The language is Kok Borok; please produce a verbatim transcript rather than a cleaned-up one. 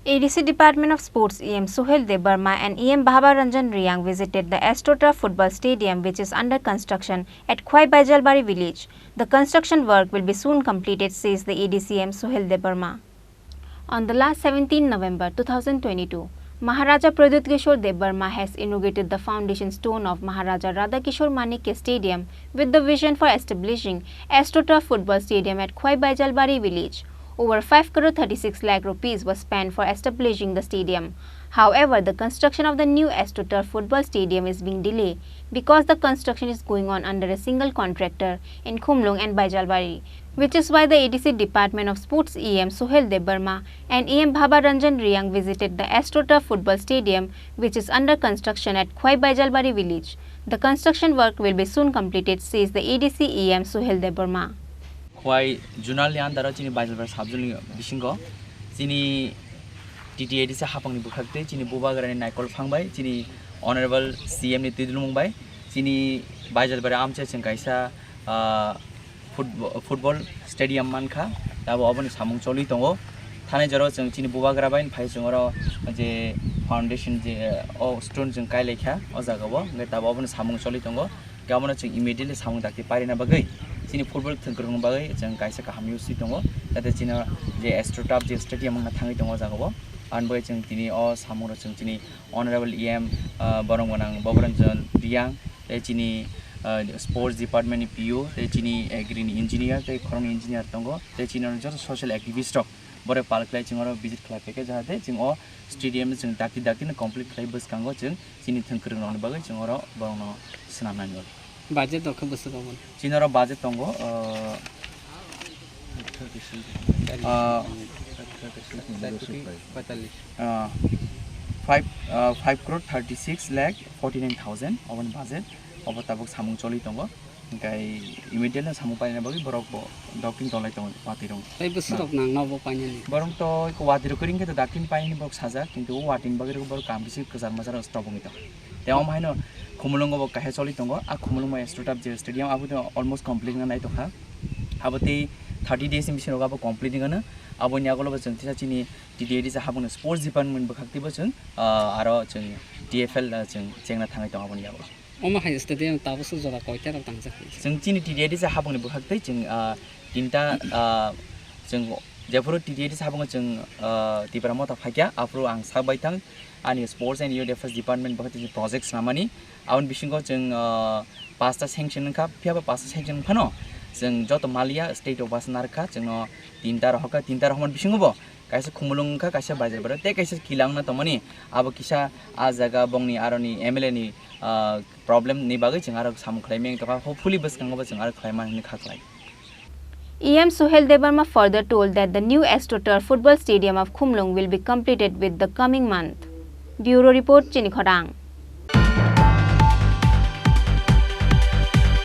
A D C Department of Sports E M Suhel Debbarma and E M Bhaba Ranjan Reang visited the AstroTurf Football Stadium, which is under construction at Khwai Baijalbari village. The construction work will be soon completed, says the A D C E M Suhel Debbarma. On the last seventeenth November two thousand twenty-two, Maharaja Pradyut Kishore Debbarma has inaugurated the foundation stone of Maharaja Radha Kishore Manikya Stadium with the vision for establishing AstroTurf Football Stadium at Khwai Baijalbari village. Over five crore thirty-six lakh rupees was spent for establishing the stadium. However, the construction of the new AstroTurf Football Stadium is being delayed because the construction is going on under a single contractor in Khumlung and Baijalbari, which is why the A D C Department of Sports E M Suhel Debbarma and E M Bhaba Ranjan Reang visited the AstroTurf Football Stadium, which is under construction at Khwai Baijalbari village. The construction work will be soon completed, says the A D C E M Suhel Debbarma. Khwai zonal ni under o chini Baijalbari sub zone ni bisingo chini T T A D C hapang ni bwkhak tei chini bubagra ni naikol phang bai chini Honorable C M ni twi dulmung bai chini Baijalbari amchai chwng kaisa, ah, football, football stadium mankha, tabo oboni samung choli tongo. Thanai jora o chwng chini bubagra bai phai chwng oro je foundation je, o stone chwng kai laikha o jaga o, hwnkhe tabo oboni samung choli tongo. Hwnkhe abono chwng immediately samung dakti pairina bagwi chini football thwngkwrwng bagwi chwng kaisa kaham use tongo, jate chini je AstroTurf je stadium wngna thangwi tongo o jaga o. Aboni bagwi chwng tini o samung rok chwng chini Honorable E M, ah, borok gwnang Bhabaranjan Reang, tei chini, ah, Sports Department ni P O, tei chini Agri ni Engineer, tei khoroknwi Engineer tongo, tei chini joto social activist rok borok pal khlai chwng oro visit khlai phaikha, jahate chwng o stadium chwng dakti dakti no complete khlai bwskango chwng chini thwngkwrwng rokni bagwi chwng oro borokno swnamnani bagwi. Budget rok khe bwswk obo? Chini oro budget tongo, ah, ah, ah, five, ah, five crore thirty six lakh forty nine thousand oboni budget, obo tabuk samung choli tongo. Hwnkhe immediately samung paina bagwi borok bo docking tolai tongo watwi rok. Tei bwswk rok nang nobo painani? Borok to watwi rok kring khe to docking painani borok sajak, kintu o watwi ni bagwi borok kam kisi kwchar machar stop wngwi tongo. Tei omo haino Khumulwngo bo kaisa choli tongo. A Khumulwngo AstroTurf je stadium abo to almost complete wngna nai tongkha. Abo tei thirty days ni bisingo abo complete wngano. Aboni yagulo bo chwng tisa chini T T A D C hapungni sports department bwkhak twibo chwng, ah, aro chwng T F L, ah, chwng chengna thangwi tongo aboni yagulo. Omo hai stadium tabukso jora koita rok tangjak? Chwng chini T T A D C hapungni bwkhak twi chwng, ah, tinta, ah, chwng jephuru T T A D C hapungo chwng, ah, Tipra Motha phaikha, aphuru ang sak baithang ani Sports and Youth Affairs Department bwkhak twi chwng project swnamani. Aboni bisingo chwng, ah, pasta sanction wngkha, phiyaba pasta sanction wngphano chwng joto maliya state o bus narwkha, chwngno tinta rohorkha, tinta rohormani bisingo bo kaisa Khumulwng wngkha, kaisa Baijalbari tei kaisa Kila wngna tongmani. Abo kisa a jaga bongni aroni M L A ni, ah, problem ni bagwi chwng aro samung khlai meng tongkha, hopefully bwskango bo chwng aro khlai mani hwnwi kha khlai. E M Suhel Debbarma further told that the new AstroTurf Football Stadium of Khumlwng will be completed with the coming month. Bureau Report, Chini Khorang.